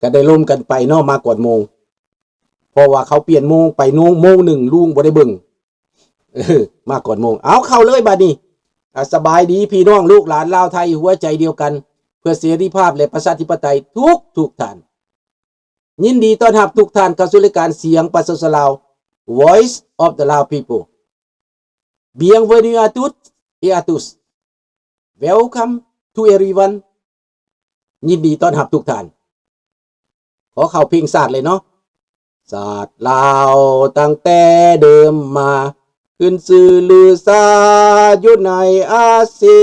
ກໍໄດ້ລົມກັນໄປເນາະ ມາກ່ອນໂມງ ເພາະວ່າເຂົາປ່ຽນໂມງໄປໂມງ ໂມງໜຶ່ງ ລຸງບໍ່ໄດ້ເບິ່ງ ເອີ ມາກ່ອນໂມງ. ເອົາ ເຂົ້າເລີຍບາດນີ້. ອ່າ ສະບາຍດີພີ່ນ້ອງລູກຫຼານລາວໄທ ຫົວໃຈດຽວກັນ ເພື່ອເສລີພາບ ແລະ ປະຊາທິປະໄຕທຸກໆທ່ານ. ຍິນດີຕ້ອນຮັບທຸກທ່ານເຂົ້າສູ່ລາຍການສຽງປະຊາຊົນລາວ Voice of the Lao People. Bienvenue à toutes et à tous. Welcome to everyone. ຍິນດີຕ້ອນຮັບທຸກທ່ານ. ຂໍເຂົ້າເພງຊາດເລີຍເນາະ. ຊາດລາວຕັ້ງແຕ່ເດີມມາ ຂຶ້ນຊື່ລືຊາຢູ່ໃນອາຊີ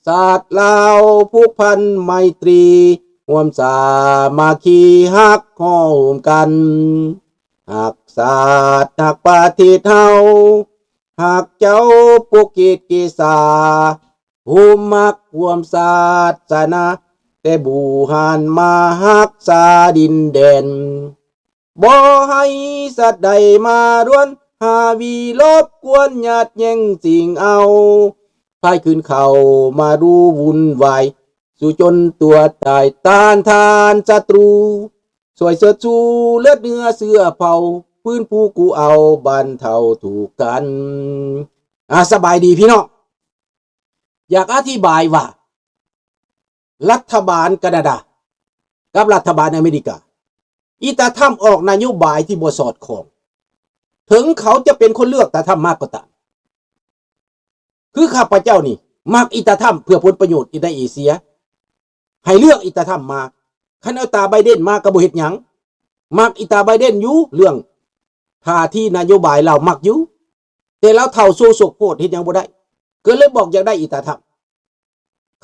ຊາດລາວຜູກພັນໄມຕີ ຮ່ວມສາມັກຄີຮັກຮ່ວມກັນ ຮັກຊາດຮັກປະເທດເຮົາ ຮັກເຈົ້າປຸກກິດກິສາ ໂຮມຮັກຮ່ວມສາສະໜາ ແຕ່ບູຮານມາຮັກສາດິນແດນ ບໍ່ໃຫ້ສັດໃດມາລວນ ຫາວີລົບກວນຍາດແຍ່ງຊິງເອົາ ພາຍຄືນເຂົ້າມາດູວຸ່ນວາຍ ສູ້ຈົນຕົວຕາຍ ຕ້ານທານສັດຕູ ຊ່ວຍເຊີດຊູເລືອດເນື້ອເຊື້ອເຜົ່າ ຟື້ນຟູກູ້ເອົາບັນເທົາທຸກກັນ. ອ່າ ສະບາຍດີພີ່ນ້ອງ. ຢາກອະທິບາຍວ່າ ລັດຖະບານການາດາກັບລັດຖະບານອາເມລິກາ ອີຕາທຳອອກນະໂຍບາຍທີ່ບໍ່ສອດຄ່ອງ ເຖິງເຂົາຈະເປັນຄົນເລືອກຕາທຳມາກໍຕາມ. ຄືຂ້າພະເຈົ້ານີ້ມັກອີຕາທຳເພື່ອຜົນປະໂຫຍດໃນເອເຊຍ ໃຫ້ເລືອກອີຕາທຳມາ. ຄັນເອົາຕາໄບເດນມາກໍບໍ່ເຮັດຫຍັງ. ມັກອີຕາໄບເດນຢູ່ເລື່ອງທ່າທີນະໂຍບາຍລາວມັກຢູ່ ແຕ່ລາວເຖົ້າໂຊໂສກໂພດເຮັດຫຍັງບໍ່ໄດ້ ກໍເລີຍບອກຢາກໄດ້ອີຕາທຳ.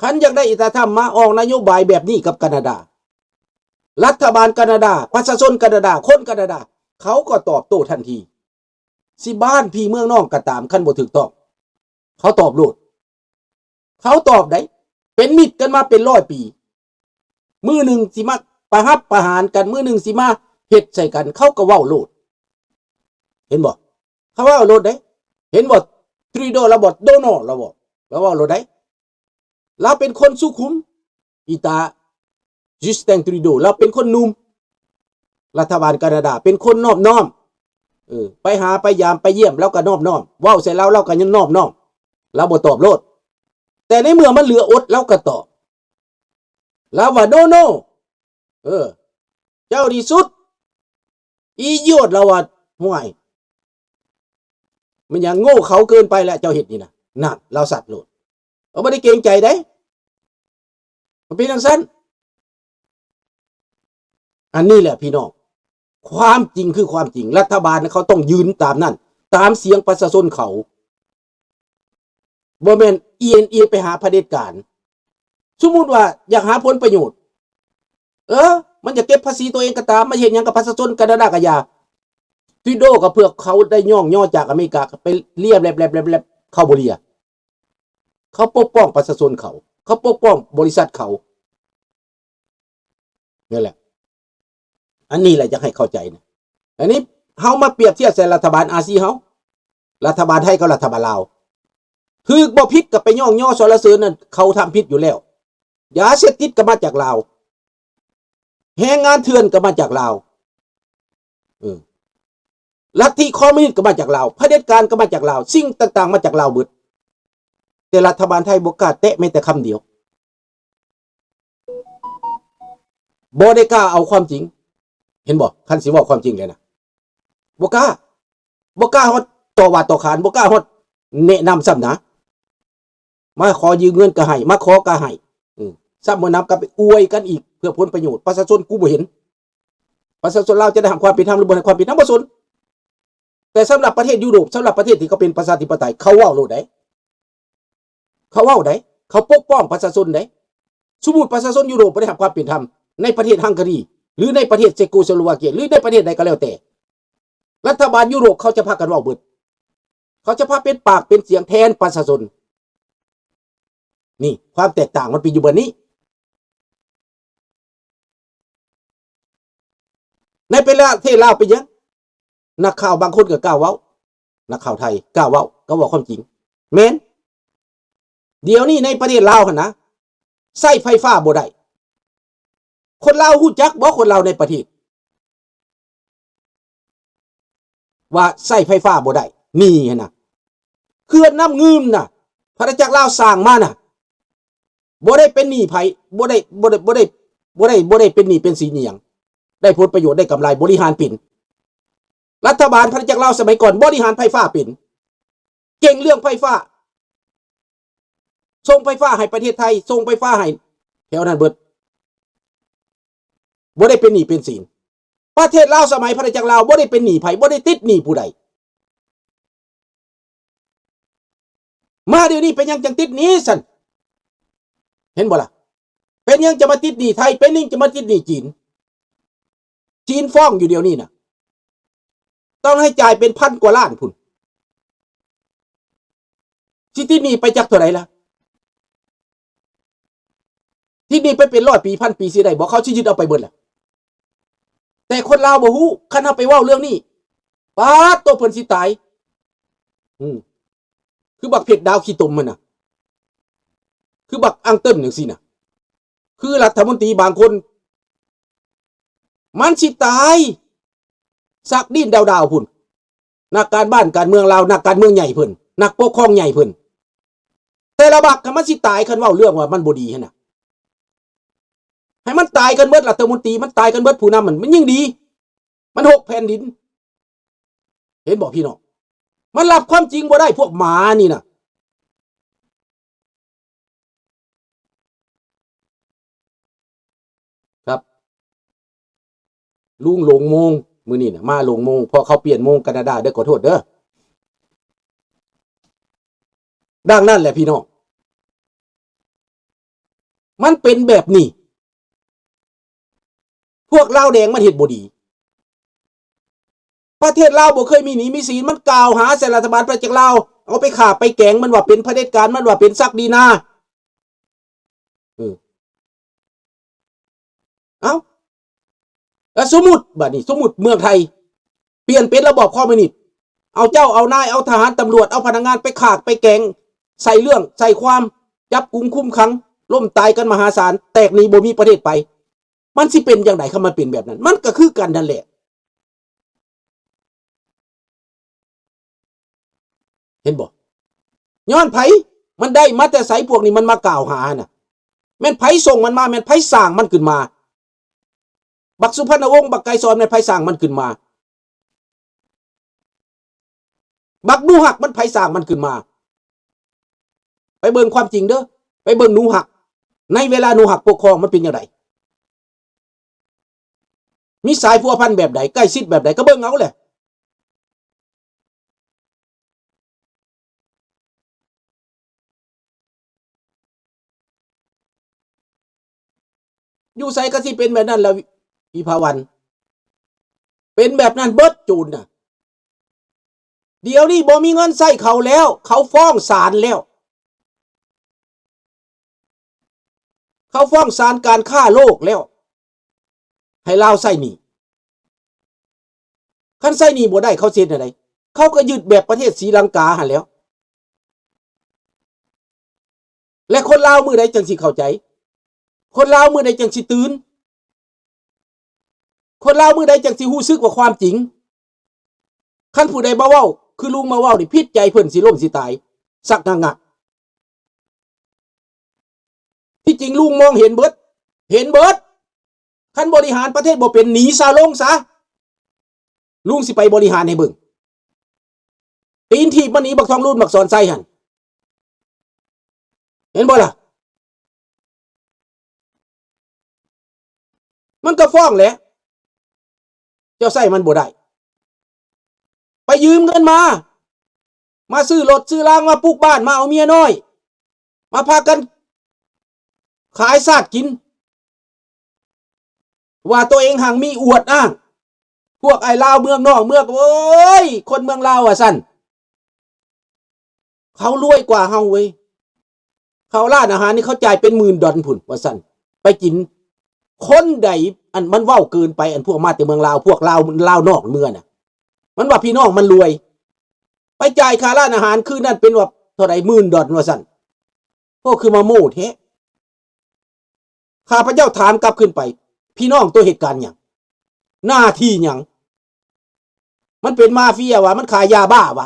ຄັນຢາກໄດ້ອີຕາທຳມາອອກນະໂຍບາຍແບບນີ້ກັບການາດາ ລັດຖະບານການາດາ ປະຊາຊົນການາດາ ຄົນການາດາ ເຂົາກໍຕອບໂຕ້ທັນທີ. ຊິບ້ານພີ່ເມືອງນ້ອງກໍຕາມ ຄັນບໍ່ຖືກຕ້ອງ ເຂົາຕອບໂລດ. ເຂົາຕອບໄດ໋ ເປັນມິດກັນມາເປັນຮ້ອຍປີ ມື້ໜຶ່ງຊິມາປະຫັບປະຫານກັນ ມື້ໜຶ່ງຊິມາເຮັດໃສ່ກັນ ເຂົາກໍເວົ້າໂລດ. ເຫັນບໍ່? ເຂົາເວົ້າໂລດເດ້. ເຫັນບໍ່? ທຣີໂດລາວບໍ່? ໂດນັລລາວບໍ່? ລາວເວົ້າໂລດເດ້. ລາວເປັນຄົນສຸຂຸມ ອີຕາ Justin Trudeau ລາວເປັນຄົນໜຸ່ມ. ລັດຖະບານການາດາເປັນຄົນນອບນ້ອມ. ເອີ ໄປຫາໄປຢາມໄປຢ້ຽມ ລາວກໍນອບນ້ອມ. ເວົ້າໃສ່ລາວ ລາວກໍຍັງນອບນ້ອມ. ລາວບໍ່ຕອບໂລດ. ແຕ່ໃນເມື່ອມັນເຫຼືອອົດ ລາວກໍຕອບ. ລາວວ່າ ໂນໂນ ເອີ ເຈົ້ານີ້ສຸດ ອີໂຍດ ລາວວ່າ ຫ້ວຍ ມັນຫຍັງໂງ່ເຂົາເກີນໄປແລ້ວ ເຈົ້າເຮັດນີ້ນະ. ນັ້ນ ລາວສັດໂລດ. ເຂົາບໍ່ໄດ້ເກງໃຈເດ້ ມັນເປັນຈັ່ງຊັ້ນ. ອັນນີ້ແຫຼະພີ່ນ້ອງ ຄວາມຈິງຄືຄວາມຈິງ. ລັດຖະບານເຂົາຕ້ອງຢືນຕາມນັ້ນ ຕາມສຽງປະຊາຊົນເຂົາ. ບໍ່ແມ່ນອຽນເອຍໄປຫາຜະເດັດການ. ສົມມຸດວ່າຢາກຫາຜົນປະໂຫຍດ ເອີ ມັນຢາກເກັບພາສີຕົວເອງກໍຕາມ ມັນເຮັດຫຍັງກັບປະຊາຊົນການາດາກໍຢ່າ. ທຣີໂດກໍເພື່ອເຂົາໄດ້ຍ້ອງຍໍຈາກອາເມລິກາ ໄປເລຍແບບໆໆ ເຂົາບໍ່ເລຍ. ເຂົາປົກປ້ອງປະຊາຊົນເຂົາ ເຂົາປົກປ້ອງບໍລິສັດເຂົາ. ນັ້ນແຫຼະ ອັນນີ້ແຫຼະຢາກໃຫ້ເຂົ້າໃຈນະ. ອັນນີ້ເຮົາມາປຽບທຽບໃສ່ລັດຖະບານອາຊີເຮົາ ລັດຖະບານໄທກັບລັດຖະບານລາວ ຖືກບໍ່ຜິດກໍໄປຍ້ອງຍໍສອນລະເສີນນັ້ນ ເຂົາທຳຜິດຢູ່ແລ້ວ. ຢາເສບຕິດກໍມາຈາກລາວ ແຮງງານເຖື່ອນກໍມາຈາກລາວ ເອີ ລັດທິຄອມມິວນິດກໍມາຈາກລາວ ຜະເດັດການກໍມາຈາກລາວ ສິ່ງຕ່າງໆມາຈາກລາວເບິດ. ແຕ່ລັດຖະບານໄທບໍ່ກ້າແຕະແມ້ແຕ່ຄຳດຽວ. ບໍ່ໄດ້ກ້າເອົາຄວາມຈິງ. ເຫັນບໍ່? ຄັນຊິເວົ້າຄວາມຈິງແລ້ວນະ ບໍ່ກ້າ ບໍ່ກ້າຮອດຕໍ່ວ່າຕໍ່ຂານ ບໍ່ກ້າຮອດແນະນຳຊ້ຳນະ. ມາຂໍຢືມເງິນກໍໃຫ້ ມາຂໍກໍໃຫ້ ອື ຊ້ຳບໍ່ນຳກໍໄປອວຍກັນອີກ ເພື່ອຜົນປະໂຫຍດປະຊາຊົນ. ກູບໍ່ເຫັນ ປະຊາຊົນລາວຈະໄດ້ຮັບຄວາມເປັນທຳ ຫຼືບໍ່ໄດ້ຮັບຄວາມເປັນທຳ ບໍ່ສົນ. ແຕ່ສຳລັບປະເທດຢູໂຣບ ສຳລັບປະເທດທີ່ເຂົາເປັນປະຊາທິປະໄຕ ເຂົາເວົ້າໂລດໃດ໋ ເຂົາເວົ້າໃດ໋ ເຂົາປົກປ້ອງປະຊາຊົນໃດ໋. ສົມມຸດປະຊາຊົນຢູໂຣບບໍ່ໄດ້ຮັບຄວາມເປັນທຳ ໃນປະເທດຮັງກາຣີ ຫຼືໃນປະເທດເຊໂກສະໂລວາເກຍ ຫຼືໃນປະເທດໃດກໍແລ້ວແຕ່ ລັດຖະບານຢູໂຣບເຂົາຈະພາກັນເວົ້າເບິດ. ເຂົາຈະພາເປັນປາກເປັນສຽງແທນປະຊາຊົນ. ນີ້ ຄວາມແຕກຕ່າງມັນເປັນຢູ່ບ່ອນນີ້. ໃນປະເທດລາວເປັນຫຍັງ ນັກຂ່າວບາງຄົນກໍກ້າເວົ້າ ນັກຂ່າວໄທກ້າເວົ້າ ກໍເວົ້າຄວາມຈິງ. ແມ່ນ ດຽວນີ້ໃນປະເທດລາວຫັ້ນນະ ໃຊ້ໄຟຟ້າບໍ່ໄດ້. ຄົ ລາວຮູ້ຈັກບໍ່ ຄົນລາວໃນປະເທດ ວ່າໃຊ້ໄຟຟ້າບໍ່ໄດ້ ໜີ້ຫັ້ນນະ. ເຂື່ອນນ້ຳງື່ມນະ ພະນະຈັກລາວສ້າງມານະ ບໍ່ໄດ້ເປັນໜີ້ໃຜ ບໍ່ໄດ້ ບໍ່ໄດ້ ບໍ່ໄດ້ ບໍ່ໄດ້ ບໍ່ໄດ້ເປັນໜີ້ເປັນສິນອີ່ຫຍັງ ໄດ້ຜົນປະໂຫຍດ ໄດ້ກຳໄລ ບໍລິຫານເປັນ. ລັດຖະບານພະນະຈັກລາວສະໄໝກ່ອນບໍລິຫານໄຟຟ້າເປັນ ເກັ່ງເລື່ອງໄຟຟ້າ ສົ່ງໄຟຟ້າໃຫ້ປະເທດໄທ ສົ່ງໄຟຟ້າໃຫ້ແຖວນັ້ນເບິດ ບໍ່ໄດ້ເປັນໜີ້ເປັນສິນ. ປະເທດລາວສະໄໝພະນະຈັກລາວບໍ່ໄດ້ເປັນໜີ້ໃຜ ບໍ່ໄດ້ຕິດໜີ້ຜູ້ໃດ. ມາດຽວນີ້ເປັນຫຍັງຈັ່ງຕິດໜີ້ຊັ້ນ ເຫັນບໍ່ລະ? ເປັນຫຍັງຈະມາຕິດໜີ້ໄທ ເປັນຫຍັງຈະມາຕິດໜີ້ຈີນ? ຈີນຟ້ອງຢູ່ດຽວນີ້ນະ ຕ້ອງໃຫ້ຈ່າຍເປັນພັນກວ່າລ້ານພຸ້ນ ຊິຕິດໜີ້ໄປຈັກເທົ່າໃດລະ? ຕິດໜີ້ໄປເປັນຮ້ອຍປີພັນປີຊິໄດ້ບໍ່? ເຂົາຊິຍຶດເອົາໄປເບິດລະ. ແຕ່ຄົນລາວບໍ່ຮູ້ ຄັນເຮົາໄປເວົ້າເລື່ອງນີ້ ປາດໂຕ ເພິ່ນຊິຕາຍ ອືມ ຄືບັກເພັດດາວຂີ້ຕົມຫັ້ນນະ ຄືບັກອັງເຕີນຈັ່ງຊີ້ນະ ຄືລັດຖະມົນຕີບາງຄົນ ມັນຊິຕາຍ ສັກດິນດາວໆພຸ້ນ. ນັກການບ້ານການເມືອງລາວ ນັກການເມືອງໃຫຍ່ເພິ່ນ ນັກປົກຄອງໃຫຍ່ເພິ່ນ ແຕ່ລະບັກ ຄັນມັນຊິຕາຍ ຄັນເວົ້າເລື່ອງວ່າມັນບໍ່ດີຫັ້ນນະ ໃຫ້ມັນຕາຍກັນເບິດ ລັດຖະມົນຕີ ມັນຕາຍກັນເບິດ ຜູ້ນຳມັນ ມັນຍິ່ງດີ ມັນຫົກແຜ່ນດິນ. ເຫັນບໍ່ພີ່ນ້ອງ? ມັນຮັບຄວາມຈິງບໍ່ໄດ້ ພວກໝານີ້ນະ. ຄັບ ລຸງຫຼົງໂມງ ມື້ນີ້ນະ ມາຫຼົງໂມງ ເພາະເຂົາປ່ຽນໂມງການາດາເດີ ຂໍໂທດເດີ. ດັ່ງນັ້ນແຫຼະພີ່ນ້ອງ ມັນເປັນແບບນີ້ ພວກລາວແດງມັນເຮັດບໍ່ດີ. ປະເທດລາວບໍ່ເຄີຍມີໜີ້ມີສິນ ມັນກ່າວຫາໃສ່ລັດຖະບານປະເທດລາວ ເອົາໄປຂ້າໄປແກງ ມັນວ່າເປັນຜະເດັດການ ມັນວ່າເປັນສັກດີນາ. ເອີ ເອົ້າ ແລ້ວສົມມຸດ ບາດນີ້ສົມມຸດເມືອງໄທປ່ຽນເປັນລະບອບຄອມມິວນິດ ເອົາເຈົ້າເອົານາຍ ເອົາທະຫານຕຳຫຼວດ ເອົາພະນັກງານໄປຂ້າໄປແກງ ໃສ່ເລື່ອງໃສ່ຄວາມ ຈັບກຸມຄຸມຂັງ ລົ້ມຕາຍກັນມະຫາສານ ແຕກໜີບໍ່ມີປະເທດໄປ ມັນຊິເປັນຈັ່ງໃດ ຄັນມັນເປັນແບບນັ້ນ? ມັນກໍຄືກັນນັ້ນແຫຼະ ເຫັນບໍ່? ຍ້ອນໃຜ? ມັນໄດ້ມາແຕ່ໃສ? ພວກນີ້ມັນມາກ່າວຫານະ ແມ່ນໃຜສົ່ງມັນມາ? ແມ່ນໃຜສ້າງມັນຂຶ້ນມາ? ບັກສຸພັນນະວົງ ບັກໄກສອນ ແມ່ນໃຜສ້າງມັນຂຶ້ນມາ? ບັກໜູຮັກ ມັນໃຜສ້າງມັນຂຶ້ນມາ? ໄປເບິ່ງຄວາມຈິງເດີ ໄປເບິ່ງໜູຮັກ ໃນເວລາໜູຮັກປົກຄອງ ມັນເປັນຈັ່ງໃດ? ມີສາຍພົວພັນແບບໃດ? ໃກ້ຊິດແບບໃດ? ກໍເບິ່ງເອົາແຫຼະ. ຢູ່ໃສກໍຊິເປັນແບບນັ້ນແຫຼະ ອີພາວັນ ເປັນແບບນັ້ນເບິດໂຈນນະ. ດຽວນີ້ບໍ່ມີເງິນໃຊ້ເຂົາແລ້ວ ເຂົາຟ້ອງສານແລ້ວ ເຂົາຟ້ອງສານການຄ້າໂລກແລ້ວ ໃຫ້ລາວໃຊ້ໜີ້. ຄັນໃຊ້ໜີ້ບໍ່ໄດ້ ເຂົາຊິເຮັດແນວໃດ? ເຂົາກໍຍຶດແບບປະເທດສີລັງກາຫັ້ນແຫຼ້ວ. ແລະ ຄົນລາວມື້ໃດຈັ່ງຊິເຂົ້າໃຈ? ຄົນລາວມື້ໃດຈັ່ງຊິຕື່ນ? ຄົນລາວມື້ໃດຈັ່ງຊິຮູ້ສຶກວ່າຄວາມຈິງ? ຄັນຜູ້ໃດມາເວົ້າ ຄືລຸງມາເວົ້ານີ້ ຜິດໃຈເພິ່ນຊິລົ້ມຊິຕາຍ ສັກງະໆ. ທີ່ຈິງລຸງມອງເຫັນເບິດ ເຫັນເບິດ. ຄັນບໍລິຫານປະເທດບໍ່ເປັນ ໜີຊະ ລົງຊະ. ລຸງຊິໄປບໍລິຫານໃຫ້ເບິ່ງ. ຕີນຖີບມັນໜີ ບັກທອງລຸນ ບັກສອນໄຊຫັ້ນ. ເຫັນບໍ່ລະ? ມັນກໍຟ້ອງແຫຼະ ເຈົ້າໃຊ້ມັນບໍ່ໄດ້. ໄປຢືມເງິນມາ ມາຊື້ລົດຊື້ລາງ ມາປຸກບ້ານ ມາເອົາເມຍນ້ອຍ ມາພາກັນຂາຍຊາດກິນ ວ່າຕົວເອງຮັ່ງມີອວດອ້າງ. ພວກອ້າຍລາວເມືອງນອກເມືອງ ໂອ້ຍ ຄົນເມືອງລາວວ່າຊັ້ນ ເຂົາລວຍກວ່າເຮົາເວີຍ. ເຂົ້າຮ້ານອາຫານນີ້ເຂົາຈ່າຍເປັນໝື່ນດອນພຸ້ນວ່າຊັ້ນ ໄປກິນ. ຄົນໃດ ອັນມັນເວົ້າເກີນໄປ ອັນພວກມາແຕ່ເມືອງລາວ ພວກລາວ ລາວນອກເມືອງນະ ມັນວ່າພີ່ນ້ອງມັນລວຍ ໄປຈ່າຍຄ່າຮ້ານອາຫານຄືນນັ້ນເປັນວ່າເທົ່າໃດ ໝື່ນດອນວ່າຊັ້ນ. ໂອ້ ຄືມາໂມ້ແທ້. ຂ້າພະເຈົ້າຖາມກັບຄືນໄປ ພີ່ນ້ອງຕົວເຮັດການຫຍັງ? ໜ້າທີ່ຫຍັງ? ມັນເປັນມາເຟຍຫວາ? ມັນຂາຍຢາບ້າຫວາ?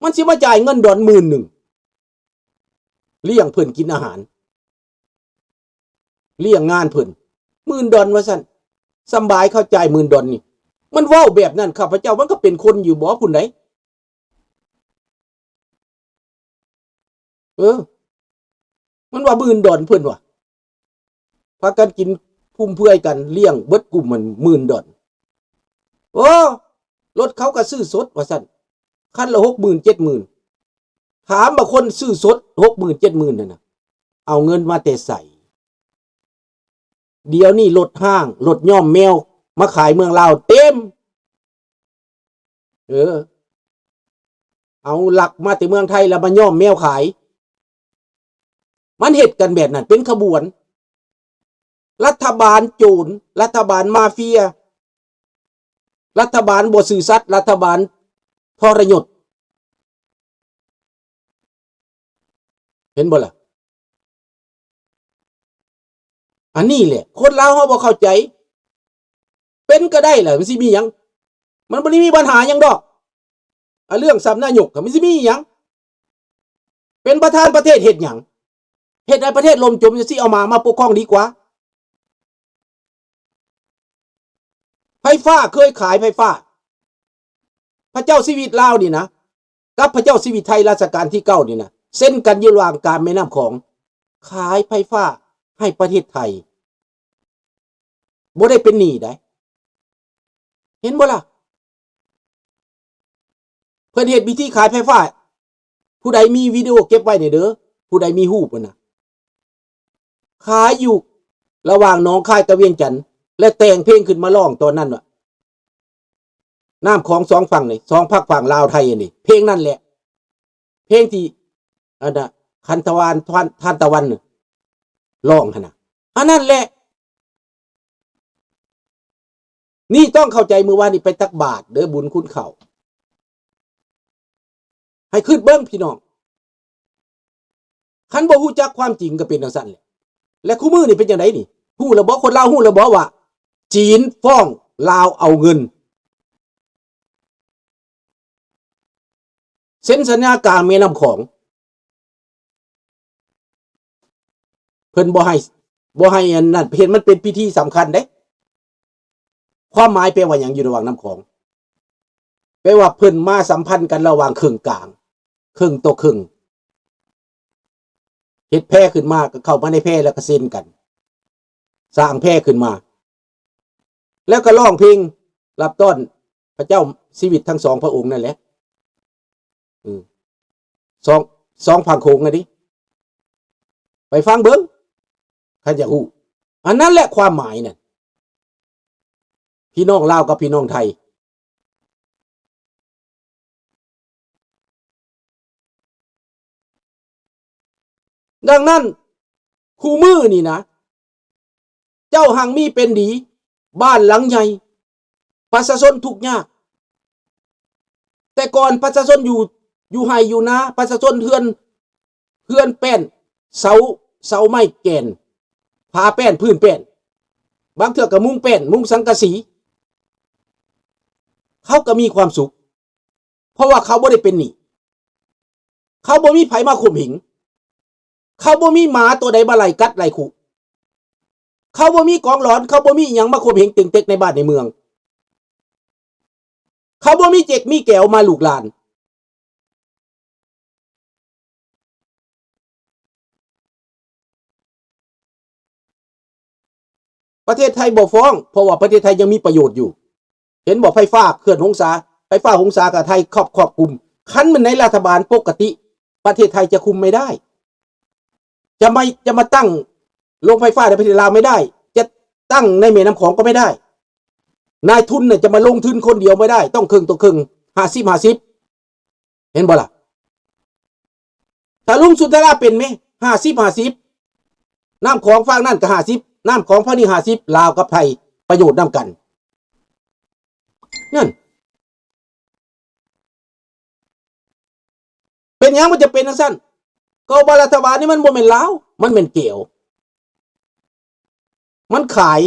ມັນຊິມາຈ່າຍເງິນດອນໝື່ນໜຶ່ງ ລ້ຽງເພິ່ນກິນອາຫານ ລ້ຽງງານເພິ່ນ ໝື່ນດອນວ່າຊັ້ນ. ສຳບາຍເຂົາຈ່າຍໝື່ນດອນນີ້ ມັນເວົ້າແບບນັ້ນ ຂ້າພະເຈົ້າ ມັນກໍເປັນຄົນຢູ່ບໍ່ພຸ້ນໃດ? ເອີ ມັນວ່າໝື່ນດອນເພິ່ນວ່າ ພາກັນກິນຟຸ່ມເຟືອຍກັນ ລ້ຽງເບິດກຸ່ມມັນໝື່ນດອນ. ໂອ້ ລົດເຂົາກໍຊື້ສົດວ່າຊັ້ນ ຄັນລະຫົກໝື່ນເຈັດໝື່ນ. ຖາມວ່າຄົນຊື້ສົດຫົກໝື່ນເຈັດໝື່ນນັ້ນນະ ເອົາເງິນມາແຕ່ໃສ? ດຽວນີ້ລົດຮ້າງ ລົດຍ້ອມແມວມາຂາຍເມືອງລາວເຕັມ. ເອີ ເອົາລັກມາແຕ່ເມືອງໄທ ແລ້ວມາຍ້ອມແມວຂາຍ. ມັນເຮັດກັນແບບນັ້ນ ເປັນຂະບວນ. ລັດຖະບານໂຈນ, ລັດຖະບານມາເຟຍ, ລັດຖະບານບໍ່ຊື່ສັດ, ລັດຖະບານທໍລະຍົດ. ເຫັນບໍ່ລະ? ອັນນີ້ແຫຼະ ຄົນລາວເຮົາບໍ່ເຂົ້າໃຈ. ເປັນກໍໄດ້ລະ ມັນຊິມີຫຍັງ? ມັນບໍ່ໄດ້ມີບັນຫາຫຍັງດອກ. ອາ ເລື່ອງສຳນາຍົກ ມັນຊິມີຫຍັງ? ເປັນປະທານປະເທດເຮັດຫຍັງ? ເຮັດໃຫ້ປະເທດລົ້ມຈົມຈັ່ງຊີ້ ເອົາໝາມາປົກຄອງດີກວ່າ. ໄຟຟ້າ ເຄີຍຂາຍໄຟຟ້າ ພະເຈົ້າຊີວິດລາວນີ້ນະ ກັບພະເຈົ້າຊີວິດໄທລາຊະການທີເກົ້ານີ້ນະ ເຊັນກັນຢູ່ລະຫວ່າງກາງແມ່ນ້ຳຂອງ ຂາຍໄຟຟ້າໃຫ້ປະເທດໄທ ບໍ່ໄດ້ເປັນໜີ້ໃດ. ເຫັນບໍ່ລະ? ເພິ່ນເຮັດພິທີຂາຍໄຟຟ້າ ຜູ້ໃດມີວິດີໂອເກັບໄວ້ແດ່ເດີ ຜູ້ໃດມີຮູບຫັ້ນນະ ຂາຍຢູ່ລະຫວ່າງໜອງຄາຍກັບວຽງຈັນ ແລະ ແຕ່ງເພງຂຶ້ນມາຮ້ອງຕອນນັ້ນວ່າ ນ້ຳຂອງສອງຝັ່ງນີ້ ສອງພັກຝັ່ງລາວໄທອັນນີ້ ເພງນັ້ນແຫຼະ ເພງທີ່ ອັນນະ ຄັນທະວານ ທານ ທານຕະວັນ ຮ້ອງຫັ້ນນະ ອັນນັ້ນແຫຼະ. ນີ້ຕ້ອງເຂົ້າໃຈ ມື້ວານນີ້ໄປຕັກບາດເດີ ບຸນຄຸນເຂົ້າ ໃຫ້ຄິດເບິ່ງພີ່ນ້ອງ ຄັນບໍ່ຮູ້ຈັກຄວາມຈິງກໍເປັນຈັ່ງຊັ້ນແຫຼະ. ແລະ ຄູ່ມື້ນີ້ເປັນຈັ່ງໃດນີ້? ຮູ້ແລ້ວບໍ່? ຄົນລາວຮູ້ແລ້ວບໍ່ວ່າ ຈີນຟ້ອງລາວເອົາເງິນ ເຊັນສັນຍາກາງແມ່ນ້ຳຂອງ ເພິ່ນບໍ່ໃຫ້ ບໍ່ໃຫ້ອັນນັ້ນ ເຫັນມັນເປັນພິທີສຳຄັນເດ້. ຄວາມໝາຍແປວ່າຫຍັງ? ຢູ່ລະຫວ່າງນ້ຳຂອງ ແປວ່າເພິ່ນມາສຳພັນກັນລະຫວ່າງເຄິ່ງກາງ ເຄິ່ງຕໍ່ເຄິ່ງ ເຮັດແພຂຶ້ນມາ ກໍເຂົ້າມາໃນແພ ແລ້ວກໍເຊັນກັນ ສ້າງແພຂຶ້ນມາ ແລ້ວກໍຮ້ອງເພງຮັບຕ້ອນພະເຈົ້າຊີວິດທັງສອງພະອົງນັ້ນແຫຼະ ເອີ ສອງ ສອງຝັ່ງໂຂງຫັ້ນເດ ໄປຟັງເບິ່ງ ຄັນຢາກຮູ້. ອັນນັ້ນແຫຼະຄວາມໝາຍນັ້ນ ພີ່ນ້ອງລາວກັບພີ່ນ້ອງໄທ. ດັ່ງນັ້ນ ຄູ່ມື້ນີ້ນະ ເຈົ້າຮັ່ງມີເປັນດີ ບ້ານຫຼັງໃຫຍ່ ປະຊາຊົນທຸກຍາກ. ແຕ່ກ່ອນປະຊາຊົນຢູ່ ຢູ່ໄຮ່ຢູ່ນາ ປະຊາຊົນເຮືອນ ເຮືອນແປ້ນ ເສົາ ເສົາໄມ້ແກ່ນ ຝາແປ້ນ ພື້ນແປ້ນ ບາງເທື່ອກໍມຸງແປ້ນ ມຸງສັງກະສີ ເຂົາກໍມີຄວາມສຸກ ເພາະວ່າເຂົາບໍ່ໄດ້ເປັນໜີ້ ເຂົາບໍ່ມີໃຜມາຂົ່ມເຫງ ເຂົາບໍ່ມີໝາຕົວໃດມາໄລ່ກັດໄລ່ຂຸ ເຂົາບໍ່ມີກອງຫຼອນ ເຂົາບໍ່ມີອີ່ຫຍັງມາຂົ່ມເຫງເຕັງເຕັກໃນບ້ານໃນເມືອງ ເຂົາບໍ່ມີເຈັກມີແກວມາລູກຫຼານ. ປະເທດໄທບໍ່ຟ້ອງ ເພາະວ່າປະເທດໄທຍັງມີປະໂຫຍດຢູ່. ເຫັນບໍ່? ໄຟຟ້າເຂື່ອນຫົງສາ ໄຟຟ້າຫົງສາກໍໄທຄອບ ຄອບຄຸມ. ຄັນແມ່ນໃນລັດຖະບານປົກກະຕິ ປະເທດໄທຈະຄຸມໄມ່ໄດ້ ຈະມາ ຈະມາຕັ້ງໂລງໄຟຟ້າໃນປະເທດລາວໄມ່ໄດ້ ຈະຕັ້ງໃນແມ່ນ້ຳຂອງກໍໄມ່ໄດ້. ນາຍທຶນນະຈະມາລົງທຶນຄົນດຽວໄມ່ໄດ້ ຕ້ອງເຄິ່ງຕໍ່ເຄິ່ງ ຫ້າສິບຫ້າສິບ ເຫັນບໍ່ລະ? ຖ້າລຸງສຸນທະລາເປັນແມ່ ຫ້າສິບຫ້າສິບ ນ້ຳຂອງຝັ່ງນັ້ນກໍຫ້າສິບ ນ້ຳຂອງຝັ່ງນີ້ຫ້າສິບ ລາວກັບໄທປະໂຫຍດນຳກັນ ນັ້ນ. ເປັນຫຍັງມັນຈະເປັນຈັ່ງຊັ້ນ? ກໍວ່າລັດຖະບານນີ້ມັນບໍ່ແມ່ນລາວ ມັນແມ່ນແກວ ມັນຂາຍ